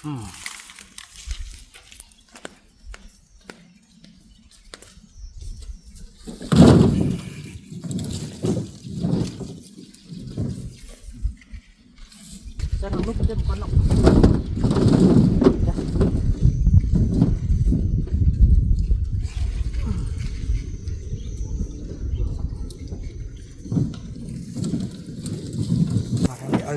ອືມ ໃສ່ນ້ຳລົງເຕັມກ່ອນເນາະ ມາທາງນີ້ ເອີ.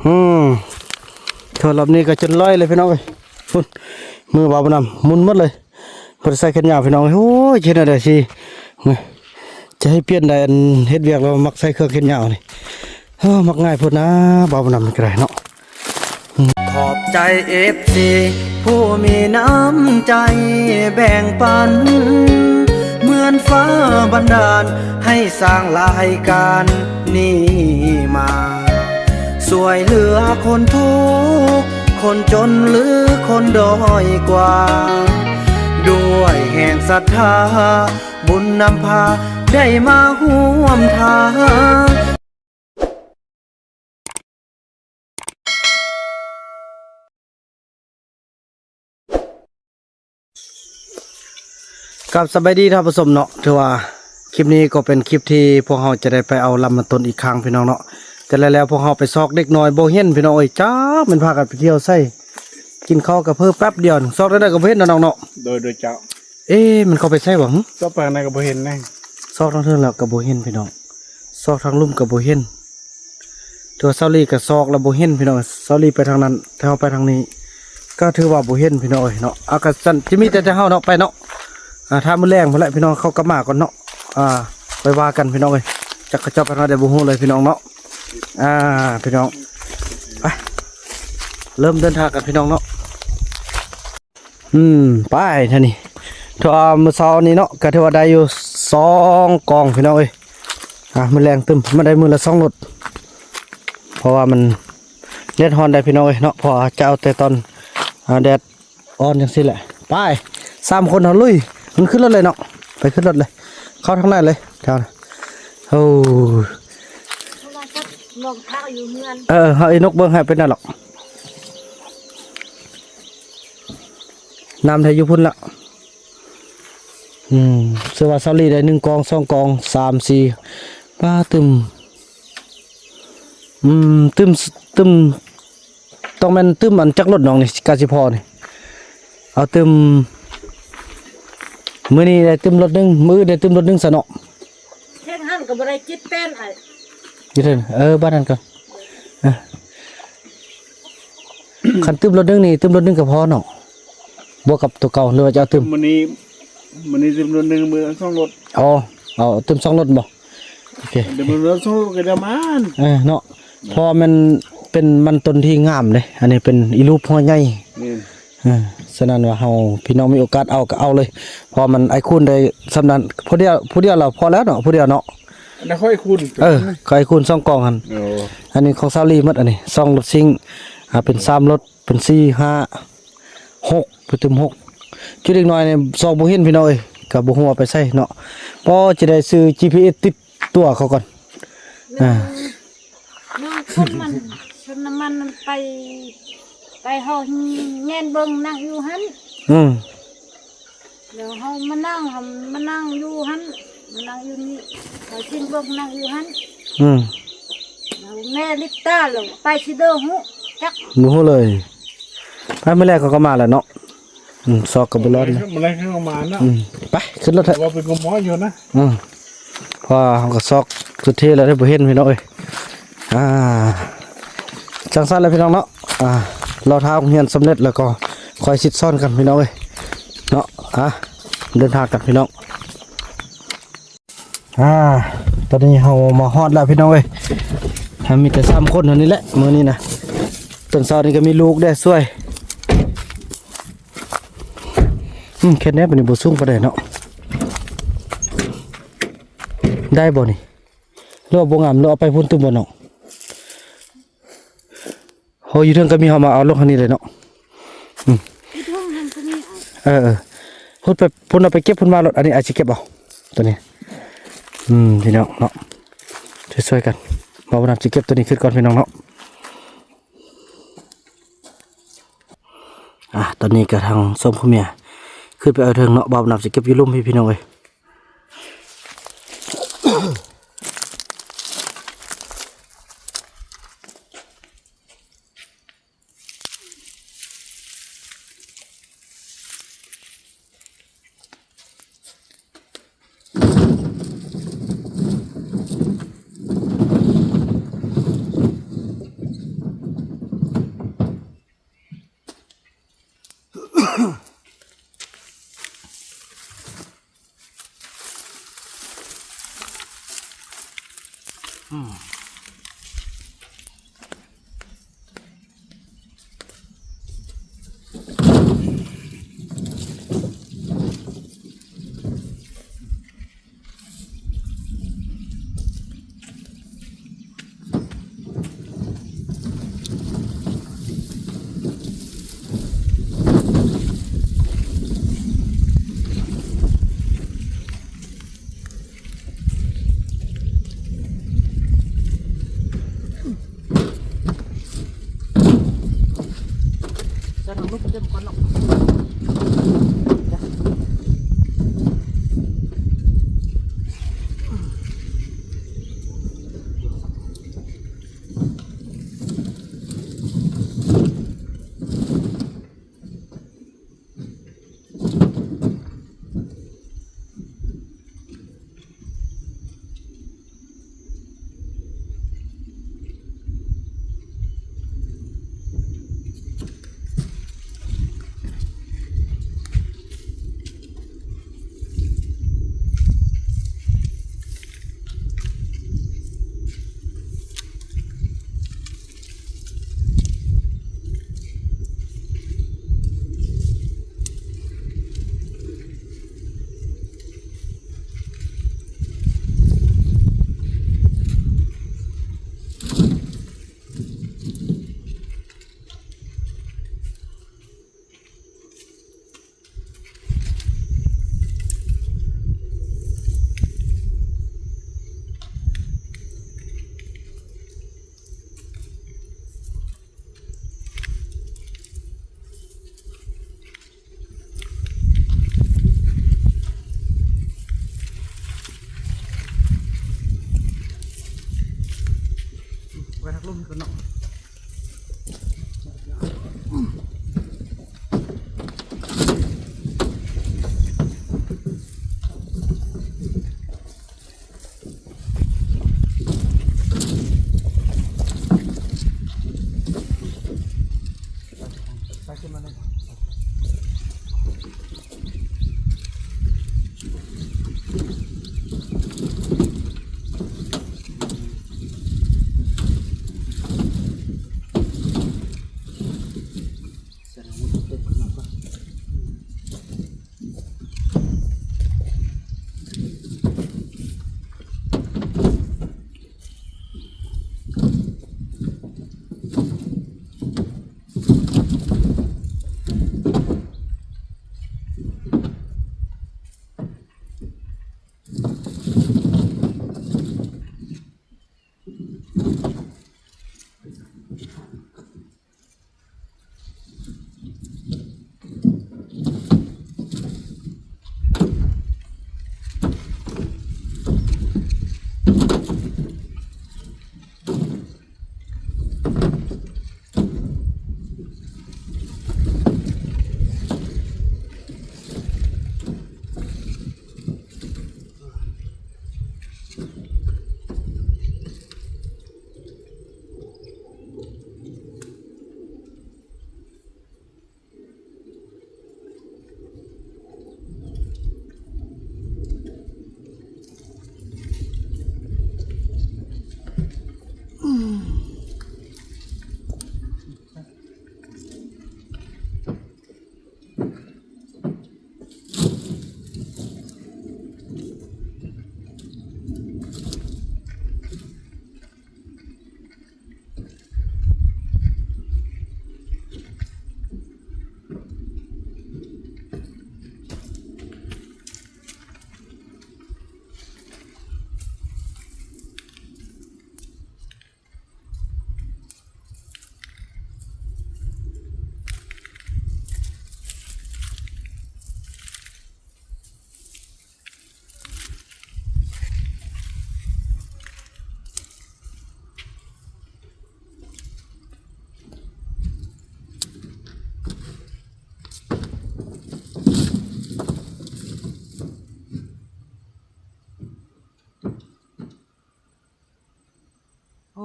ອືມ ເທື່ອລອບນີ້ກໍຈົນລອຍເລີຍພີ່ນ້ອງເອີຍ ພຸ້ນ ມືບ່າວບຸນນຳໝຸນໝົດເລີຍ ບໍ່ໄດ້ໃສ່ແຂນຍາວພີ່ນ້ອງເອີຍ. ໂອ້ຍ ເຮັດແນວໃດຊິ ຈະໃຫ້ປ່ຽນໄດ໋ ອັນເຮັດວຽກແລ້ວມັກໃສ່ເຄື່ອງແຂນຍາວນີ້ ເອີ ມັກງ່າຍໂພດນາ ບ່າວບຸນນຳນີ້ກໍໄດ້ເນາະ. ຂອບໃຈເອັຟຊີຜູ້ມີນ້ຳໃຈແບ່ງປັນ ເໝືອນຟ້າບັນດານໃຫ້ສ້າງລາຍການນີ້ມາ ຊ່ວຍເຫຼືອຄົນທຸກ ຄົນຈົນ ຫຼື ຄົນດ້ອຍກວ່າ ດ້ວຍແຮງສັດທາ ບຸນນຳພາໄດ້ມາຮ່ວມທາງ. ຄັບ ສະບາຍດີທ່ານຜູ້ຊົມເນາະ ຖືວ່າຄລິບນີ້ກໍເປັນຄລິບທີ່ພວກເຮົາຈະໄດ້ໄປເອົາລຳມາຕົ້ນອີກຄັ້ງພີ່ນ້ອງເນາະ. ແຕ່ແລ້ວໆພວກເຮົາໄປຊອກເດັກນ້ອຍບໍ່ເຫັນພີ່ນ້ອງເອີຍ ຈັກແມ່ນພາກັນໄປທ່ຽວໃສ ກິນເຂົ້າກະເພີແປັບດຽວ ຊອກໄດ້ກໍບໍ່ເຫັນເນາະນ້ອງເນາະ. ໂດຍ ໂດຍເຈົ້າ. ເອ ມັນເຂົ້າໄປໃສຫວາຫຶ? ຊອກໄປທາງໃດກໍບໍ່ເຫັນນະ ຊອກທາງເທິງແລ້ວກໍບໍ່ເຫັນພີ່ນ້ອງ ຊອກທາງລຸ່ມກໍບໍ່ເຫັນ. ແຕ່ວ່າສາວລີກໍຊອກແລ້ວບໍ່ເຫັນພີ່ນ້ອງ ສາວລີໄປທາງນັ້ນ ແຕ່ເຮົາໄປທາງນີ້ ກໍຖືວ່າບໍ່ເຫັນພີ່ນ້ອງເອີຍເນາະ. ອາ ກໍຊັ້ນ ຈະມີແຕ່ ແຕ່ເຮົາເນາະໄປເນາະ. ອາ ຖ້າມື້ແລງພຸ້ນແຫຼະພີ່ນ້ອງ ເຂົາກໍມາກ່ອນເນາະ. ອາ ໄປວ່າກັນພີ່ນ້ອງເອີຍ ຈັກເຂົາເຈົ້າໄປທາງໃດບໍ່ຮູ້ເລີຍພີ່ນ້ອງເນາະ. ອາ ພີ່ນ້ອງ ໄປ ເລີ່ມເດີນທາງກັນພີ່ນ້ອງເນາະ. ອືມ ໄປທາງນີ້ ຖ້າມື້ເຊົ້ານີ້ເນາະ ກໍຖືວ່າໄດ້ຢູ່ສອງກອງພີ່ນ້ອງເອີຍ. ອາ ມື້ແລງຕື່ມ ມາໄດ້ມື້ລະສອງລົດ ເພາະວ່າມັນແດດຮ້ອນໄດ໋ພີ່ນ້ອງເອີຍເນາະ ເພາະວ່າຈະເອົາແຕ່ຕອນ ອາ ແດດອ່ອນຈັ່ງຊີ້ແຫຼະ. ໄປ ສາມຄົນເຮົາລຸຍ ມັນຂຶ້ນລົດເລີຍເນາະ ໄປຂຶ້ນລົດເລີຍ ເຂົ້າທາງໃນເລີຍ ແຖວ ໂອ້ ເພາະວ່າຈັກລອງເທ້າຢູ່ເຮືອນ ເອີ ເຮົາອີນົກເບິ່ງໃຫ້ເປັນນັ້ນຫຼອກ. ນ້ຳໄດ້ຢູ່ພຸ້ນລະ. ອືມ ເຊື່ອວ່າສາວລີໄດ້ໜຶ່ງກອງ ສອງກອງ ສາມ ສີ່ ປາ ຕື່ມ ອືມ ຕື່ມ ຕື່ມ ຕ້ອງແມ່ນຕື່ມອັນຈັກລົດນ້ອງນີ້ ກະຊິພໍນີ້ ເອົາຕື່ມ ມື້ນີ້ໄດ້ຕື່ມລົດໜຶ່ງ ມື້ອື່ນໄດ້ຕື່ມລົດໜຶ່ງຊະເນາະ. ເທິງຫັ້ນກໍບໍ່ໄດ້ຈິດແປ້ນອ້າຍ ຢູ່ເທິງ ເອີ ບ້ານນັ້ນກ່ອນ ເອີ ຄັນຕື່ມລົດໜຶ່ງນີ້ ຕື່ມລົດໜຶ່ງກໍພໍເນາະ ບວກກັບຕົວເກົ່າ ຫຼືວ່າຈະເອົາຕື່ມ? ມື້ນີ້ ມື້ນີ້ຕື່ມລົດໜຶ່ງ ມື້ສອງລົດ. ອໍ ເອົາຕື່ມສອງລົດບໍ? ໂອເຄ ຕື່ມລົດສອງລົດກໍໄດ້ມານ ເອີ ເນາະ ເພາະວ່າມັນເປັນມັນຕົ້ນທີ່ງາມເດ້ ອັນນີ້ເປັນອີລູບຫົວໃຫຍ່ ແມ່ນ. ເອີ ສະນັ້ນວ່າເຮົາພີ່ນ້ອງມີໂອກາດເອົາກໍເອົາເລີຍ ເພາະວ່າມັນອ້າຍຄູນໄດ້ສ່ຳນັ້ນ ຜູ້ດຽວ ຜູ້ດຽວລະພໍແລ້ວເນາະ ຜູ້ດຽວເນາະ. ອັນນັ້ນຂອງອ້າຍຄູນ ເອີ ຂອງອ້າຍຄູນສອງກອງຫັ້ນ ໂອ້ ອັນນີ້ຂອງສາວລີໝົດ ອັນນີ້ສອງລົດຊິງ ອາ ເປັນສາມລົດ ເປັນສີ່ ຫ້າ ຫົກ ໄປຕື່ມຫົກ ຈຸດເດັກນ້ອຍນີ້ຊອກບໍ່ເຫັນພີ່ນ້ອງເອີຍ ກໍບໍ່ຮູ້ວ່າໄປໃສເນາະ ພໍຈະໄດ້ຊື້ຈີພີເອັສຕິດຕົວເຂົາກ່ອນ ອາ. ນ້ອງຄົນມັນ ຊົນນ້ຳມັນມັນໄປ ໄປເຮົາແມ່ນເບິ່ງນັ່ງຢູ່ຫັ້ນ ອືມ ແລ້ວເຮົາມານັ່ງ ມານັ່ງຢູ່ຫັ້ນ ມານັ່ງຢູ່ນີ້ ເຮົາກິນເບິ່ງນັ່ງຢູ່ຫັ້ນ ອືມ ແລ້ວແມ່ລິບຕາ ແລ້ວໄປຊິເດີຮູ້ຈັກ ບໍ່ຮູ້ເລີຍ ໄປມື້ແລກເຂົາກໍມາແລ້ວເນາະ. ອືມ ຊອກກໍບໍ່ລອດນະ ມື້ແລກເຂົາກໍມາເນາະ ອືມ ໄປຂຶ້ນລົດເຖາະ ວ່າເປັນກະໝໍຢູ່ນະ ອືມ ເພາະວ່າເຮົາກໍຊອກສຸດທີ່ແລ້ວໄດ້ບໍ່ເຫັນພີ່ນ້ອງເອີຍ ອາ ຈັ່ງຊັ້ນແຫຼະພີ່ນ້ອງເນາະ ອາ ລໍຖ້າໂຮງຮຽນສຳເລັດແລ້ວກໍຄ່ອຍຊິດຊ້ອນກັນພີ່ນ້ອງເອີຍເນາະ ອາ ເດີນທາງກັນພີ່ນ້ອງ ອາ ຕອນນີ້ເຮົາມາຮອດແລ້ວພີ່ນ້ອງເອີຍ ເຮົາມີແຕ່ສາມຄົນເທົ່ານີ້ແຫຼະມື້ນີ້ນະ ຕອນເຊົ້ານີ້ກໍມີລູກແດ່ຊ່ວຍ ອືມ ແຄແນບອັນນີ້ບໍ່ສູງປານໃດເນາະ ໄດ້ບໍ່ນີ້? ຫຼືວ່າບໍ່ງາມ ຫຼືເອົາໄປພຸ້ນຕື່ມບໍ່ນ້ອງ? ໂຫ ຢູ່ເທິງກໍມີ ເຮົາມາເອົາລົງທາງນີ້ເລີຍເນາະ. ອືມ ຢູ່ເທິງຫັ້ນກໍມີ ເອີ ເອີ ພຸ້ນໄປ ພຸ້ນເອົາໄປເກັບພຸ້ນມາໂລດ. ອັນນີ້ອ້າຍຊິເກັບເອົາໂຕນີ້. ອືມ ພີ່ນ້ອງເນາະ ຊ່ວຍໆກັນ. ບ່າວບຸນນຳຊິເກັບໂຕນີ້ຂຶ້ນກ່ອນ ພີ່ນ້ອງເນາະ. ອ່າ ຕອນນີ້ກໍທາງສອງຜົວເມຍຂຶ້ນໄປເອົາເທິງເນາະ. ບ່າວບຸນນຳຊິເກັບຢູ່ລຸ່ມພີ້ ພີ່ນ້ອງເອີຍ.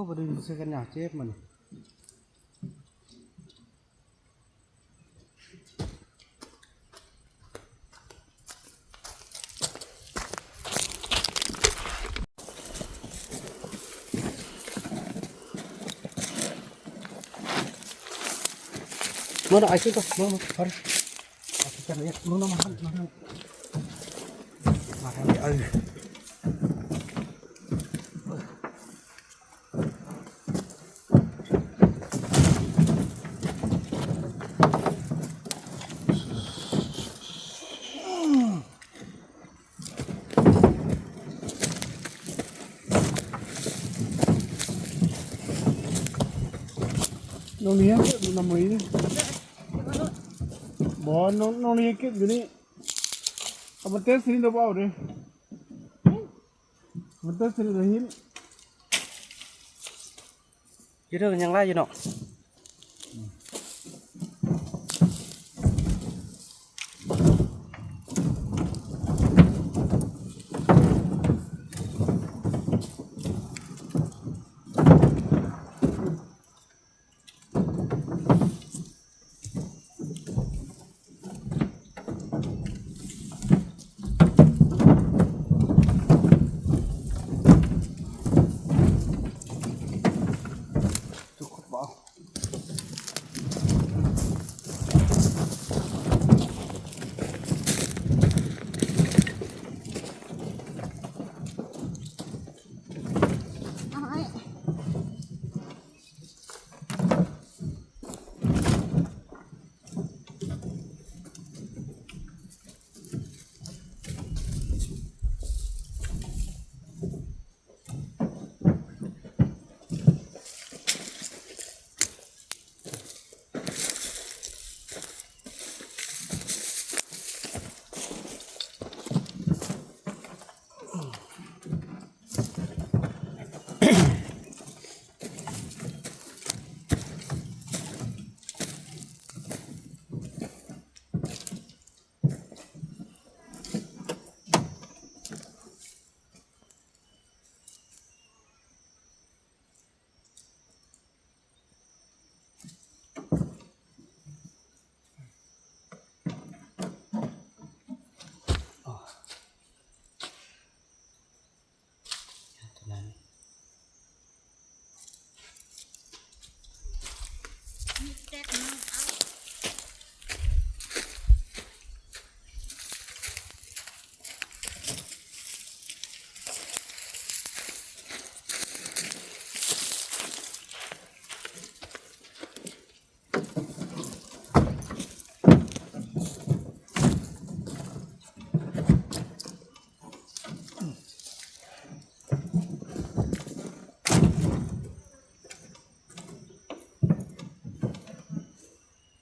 ບໍ່ໄດ້ໃສ່ກັນຍາວເຈັບມັນ. ມາເດີ ອ້າຍ ຂຶ້ນກ່ອນ ມາ ມາ ມາ ມາທາງນີ້ ເອີ. ນ້ອງນີ້ເກັບຢູ່ນຳໄມ້ນີ້ ບໍ່ ນ້ອງ ນ້ອງນີ້ເກັບຢູ່ນີ້ ເອົາມາແຕ່ຊິໂດບໍ່ເອົາເດ້ ມັນເຕີບເປັນເຫືອຫີນ ຢູ່ເທິງຍັງຫຼາຍຢູ່ເນາະ.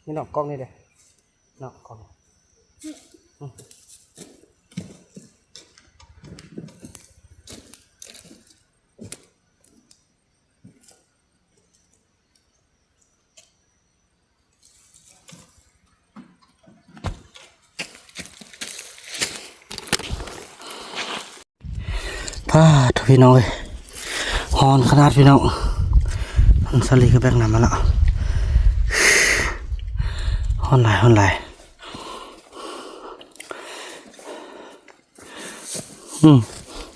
ນີ້ເນາະ ກ້ອງນີ້ເດ້ ເນາະ ກ້ອງ. ປາດໂທ້ ພີ່ນ້ອງເອີຍ ຮ້ອນຂະໜາດ ພີ່ນ້ອງ. ສາລີກໍແບກນ້ຳມາລະ ຮ້ອນຫຼາຍ ຮ້ອນຫຼາຍ. ອືມ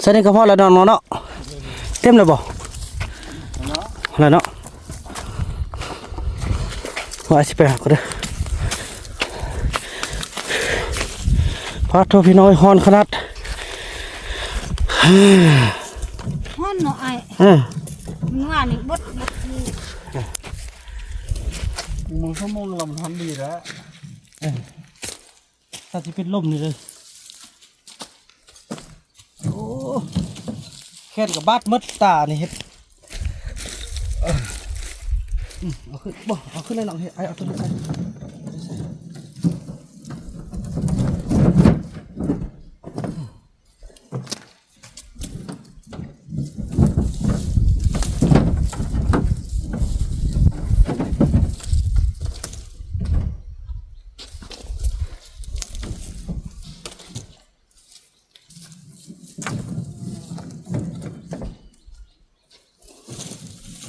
ໃສ່ນີ້ກໍພໍແລ້ວເນາະ ເນາະ. ເຕັມແລ້ວບໍ່? ພໍແລ້ວເນາະ ວ່າຊິໄປຫາກ່ອນເດີ. ປາດໂທ້ ພີ່ນ້ອງເອີຍ ຮ້ອນຂະໜາດ. ຮ້ອນເນາະອ້າຍ. ເອີ ມື້ວານນີ້ບົດ ບົດ ມື້ ມື້ຊົ່ວໂມງລະມັນຮ້ອນດີແລ້ວ. ເອີ ຖ້າຊິເປັນລົມນີ້ເດີ. ໂອ້ ແຂນກໍບາດໝົດ ຕານີ້ເຮັດ. ເອີ ອືມ ເອົາຂຶ້ນ ບໍ່ ເອົາຂຶ້ນແລ້ວນ້ອງ ເຮັດ ອ້າຍເອົາຕົວນີ້ໃສ່ ຕົວນີ້ໃສ່. ໂ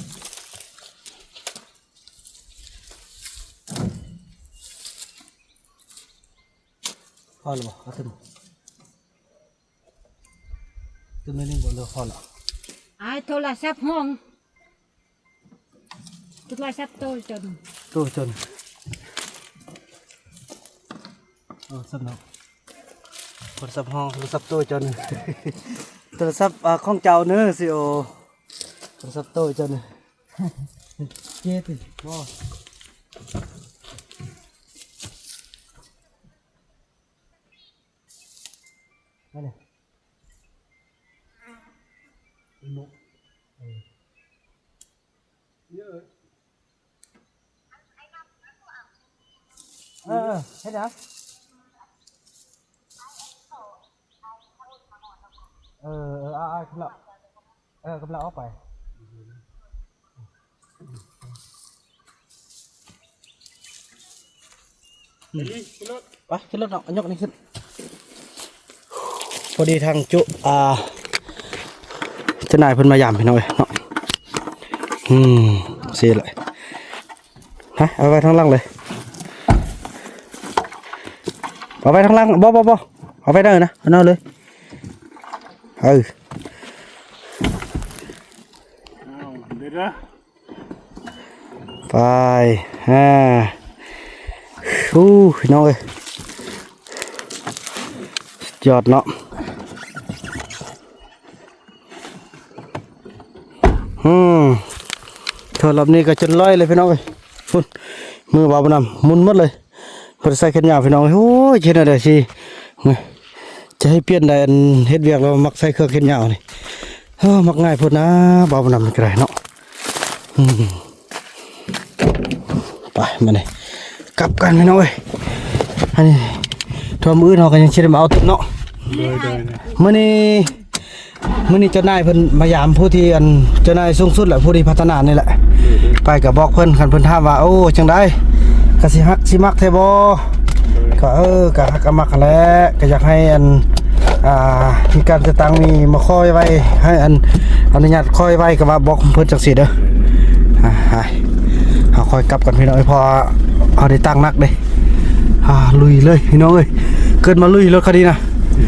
ພໍແລ້ວບໍ່? ເອົາຕື່ມ ຕື່ມໜ້ອຍໜຶ່ງບໍ່ ຫຼືພໍແລ້ວ? ອ້າຍ ໂທລະສັບຮ້ອງ ໂທລະສັບໂຕຈົນ ໂຕຈົນ ເອີ ຊັ້ນເນາະ ໂທລະສັບຮ້ອງ ໂທລະສັບໂຕຈົນ ໂທລະສັບ ອ່າ ຂອງເຈົ້າເນີ ຊິໂອ ໂທລະສັບໂຕຈົນ ເຈັດ ບໍ່ ອັນນີ້ ນົກ ເອີ ເຍອະ ເອີ ເຮັດຫຍັງ? ເອີ ເອີ ອ້າຍ ອ້າຍ ກຳລັງ ເອີ ກຳລັງອອກໄປ ໄປ ຂຶ້ນລົດເນາະ ຍົກນີ້ຂຶ້ນ ພໍດີທາງຈຸ ອ່າ ເຈົ້ານາຍເພິ່ນມາຢາມພີ່ນ້ອງເອີຍເນາະ ອືມ ຊີ້ແຫຼະ ຮະ ເອົາໄວ້ທາງຫຼັງເລີຍ ເອົາໄວ້ທາງຫຼັງ ບໍ່ ບໍ່ ບໍ່ ເອົາໄວ້ເດີນະ ເອົາເລີຍ ເອີ ອ້າວ ເດີ ໄປ ອາ ອູ້ ພີ່ນ້ອງເອີຍ ສຸດຍອດເນາະ ອືມ ເທື່ອລອບນີ້ກໍຈົນລອຍເລີຍພີ່ນ້ອງເອີຍ ພຸ້ນ ມືບ່າວບຸນນຳໝຸນໝົດເລີຍ ບໍ່ໄດ້ໃສ່ແຂນຍາວພີ່ນ້ອງເອີຍ ໂອ້ຍ ເຮັດແນວໃດຊິ ຈະໃຫ້ປ່ຽນໄດ໋ ອັນເຮັດວຽກແລ້ວມັກໃສ່ເຄື່ອງແຂນຍາວນີ້ ເອີ ມັກງ່າຍໂພດນາ ບ່າວບຸນນຳນີ້ກໍໄດ້ເນາະ ອືມ ໄປ ມານີ້ ກັບກັນພີ່ນ້ອງເອີຍ ອັນນີ້ ຖ້າມື້ອື່ນເຮົາກໍຍັງຊິໄດ້ມາເອົາຕື່ມເນາະ ໂດຍ ໂດຍ ມື້ນີ້ ມື້ນີ້ເຈົ້ານາຍເພິ່ນມາຢາມຜູ້ທີ່ ອັນ ເຈົ້ານາຍສູງສຸດແຫຼະ ຜູ້ທີ່ພັດທະນານີ້ແຫຼະ ໂດຍ ໂດຍ ໄປກໍບອກເພິ່ນ ຄັນເພິ່ນຖາມວ່າ ໂອ້ ຈັ່ງໃດ ກະຊິຮັກຊິມັກແທ້ບໍ່ ໂດຍ ກໍ ເອີ ກະຮັກກະມັກຫັ້ນແຫຼະ ກະຢາກໃຫ້ ອັນ ອ່າ ມີການຈັດຕັ້ງ ມີມາຂໍໄວ້ ໃຫ້ ອັນ ອະນຸຍາດຂໍໄວ້ ກໍວ່າບອກເພິ່ນຈັ່ງຊີ້ເດີ ອ່າ ເຮົາຄ່ອຍກັບກັນພີ່ນ້ອງເອີຍ ເພາະວ່າເຮົາໄດ້ຕັ້ງໜັກເດ້ ອ່າ ລຸຍເລີຍພີ່ນ້ອງເອີຍ ເກີດມາລຸຍລົດຄັນນີ້ນະ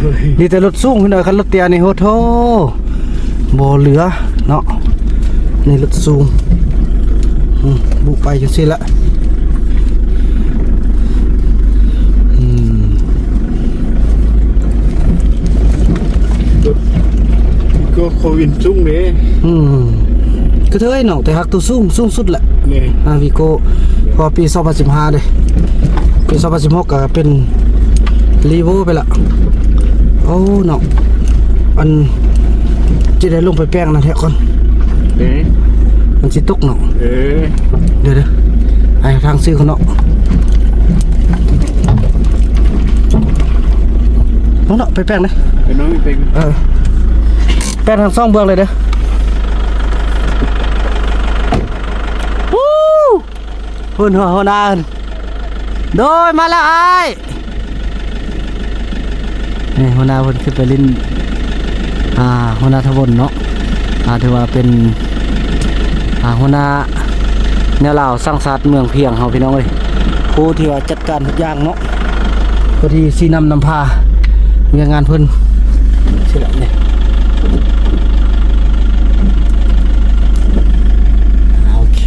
ລຸຍ ມີແຕ່ລົດສູງພີ່ນ້ອງ ຄັນລົດເຕ້ຍນີ້ ໂຫ ໂທ້ ບໍ່ເຫຼືອເນາະ ນີ້ລົດສູງ ອືມ ບຸໄປຈັ່ງຊີ້ລະ ອືມ ລົດ ກໍໂຄວິນສູງເດ້ ອືມ ກະເທີຍເນາະ ແຕ່ຫາກໂຕສູງ ສູງສຸດແຫຼະ ນີ້ ອາ ວີໂກ້ ເພາະວ່າປີສອງພັນສິບຫ້າເດ້ ປີສອງພັນສິບຫົກກະເປັນລີໂວໄປລະ ໂອ້ເນາະ ອັນ ຊິໄດ້ລົງໄປແປງນັ້ນແທ້ກ່ອນ ເອີ ມັນຊິຕົກເນາະ ເອີ ດຽວໆ ໃຫ້ທາງຊື່ເຂົາເນາະ ເນາະ ໄປແປງເດີ ໄປເນາະ ໄປແປງ ເອີ ແປງທັງສອງເບື້ອງເລີຍເດີ ວູ້ ເພິ່ນ ຫົວໜ້າ ໂດຍ ມາແລ້ວອ້າຍ ນີ້ຫົວໜ້າເພິ່ນຂຶ້ນໄປຫຼິ້ນ ອ່າ ຫົວໜ້າທະວົນເນາະ ອ່າ ຖືວ່າເປັນ ອ່າ ຫົວໜ້າແນວລາວສ້າງຊາດເມືອງພຽງເຮົາ ພີ່ນ້ອງເອີຍ ຜູ້ທີ່ວ່າຈັດການທຸກຢ່າງເນາະ ຜູ້ທີ່ຊີ້ນຳນຳພາວຽກງານເພິ່ນ ຊີ້ແຫຼະນີ້ ໂອເຄ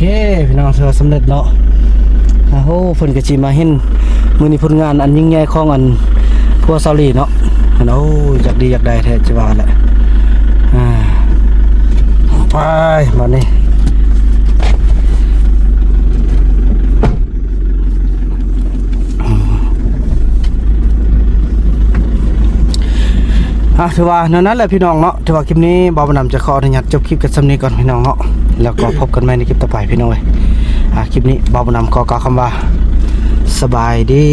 ພີ່ນ້ອງ ຖືວ່າສຳເລັດເນາະ ໂອ້ ເພິ່ນກໍຊິມາເຫັນ ມື້ນີ້ຜົນງານອັນຍິ່ງໃຫຍ່ຂອງອັນຜົວສາວຫຼີເນາະ ໂອ້ ຢາກດີຢາກໄດ້ແທ້ ຊິວ່າແຫຼະ ອ່າ ໄປ ບາດນີ້ ອ່າ ຖືວ່າແນວນັ້ນແຫຼະພີ່ນ້ອງເນາະ ຖືວ່າຄລິບນີ້ບ່າວບຸນນຳຈະຂໍອະນຸຍາດຈົບຄລິບກັນສ່ຳນີ້ກ່ອນພີ່ນ້ອງເນາະ ແລ້ວກໍພົບກັນໃໝ່ໃນຄລິບຕໍ່ໄປພີ່ນ້ອງເອີຍ ອ່າ ຄລິບນີ້ບ່າວບຸນນຳຂໍກ່າວຄຳວ່າ ສະບາຍດີ.